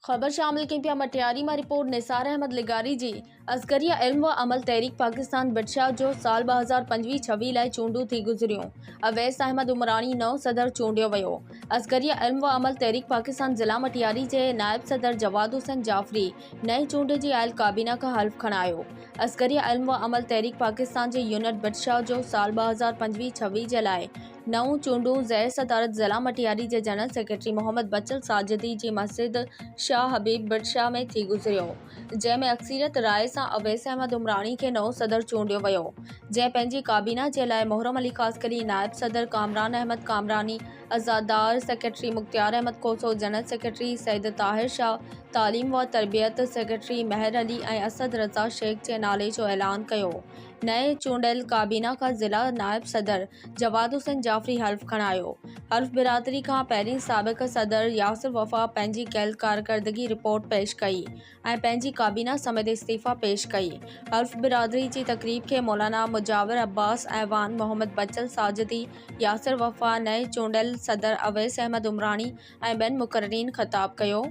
خبر شامل ڪيون پيا مٽياري مان رپورٽ نثار احمد لغاري جي عسڪريه علم و عمل تحريڪ پاڪستان بڊشاهه جو سال 2025 26 لاء چونڊون ٿي گذريون، اويس احمد عمراڻي نئون صدر چونڊيو ويو. عسڪريه علم و عمل تحريڪ پاڪستان ضلع مٽياري جي نائب صدر جواد حسين جعفري نئين چونڊجي آيل ڪابينا کان حلف کڻايو. عسڪريه علم و عمل تحريڪ پاڪستان جي يونٽ بڊشاهه جو سال 2025 26 جي لاء نئون چونڊون زير صدارت ضلع مٽياري جي جنرل سيڪريٽري محمد بچل ساجدي جي مسجد شاهه حبيب ڀٽ شاهه ۾ ٿي گذريو، جنهن ۾ اڪثريت راء سان اويس احمد عمراڻي کي نئون صدر چونڊيو ويو، جنهن پنهنجي ڪابينا جي لاء محرم علي خاصخيلي نائب صدر، Kamran Ahmed ڪامراني عزادار، secretary Mukhtiar Ahmed Khoso, general secretary Syed Tahir Shah, تعليم و تربيت سيڪريٽري مهر علي ۽ اسد رضا شيخ جي نالي جو اعلان ڪيو. نئين چونڊيل ڪابينا کان ضلع نائب صدر جواد حسين جعفري حلف کڻايو. حلف برادري کان پهرين سابق صدر ياسر وفا پنهنجي ڪيل ڪارڪردگي رپورٽ پيش ڪئي ۽ پنهنجي ڪابينا سميت استعيفيٰ پيش ڪئي. حلف برادري جي تقريب کي مولانا مجاور عباس اعوان، محمد بچل ساجدي، ياسر وفا، نئين چونڊيل صدر اويس احمد عمراڻي ۽ ٻين مقررين خطاب ڪيو.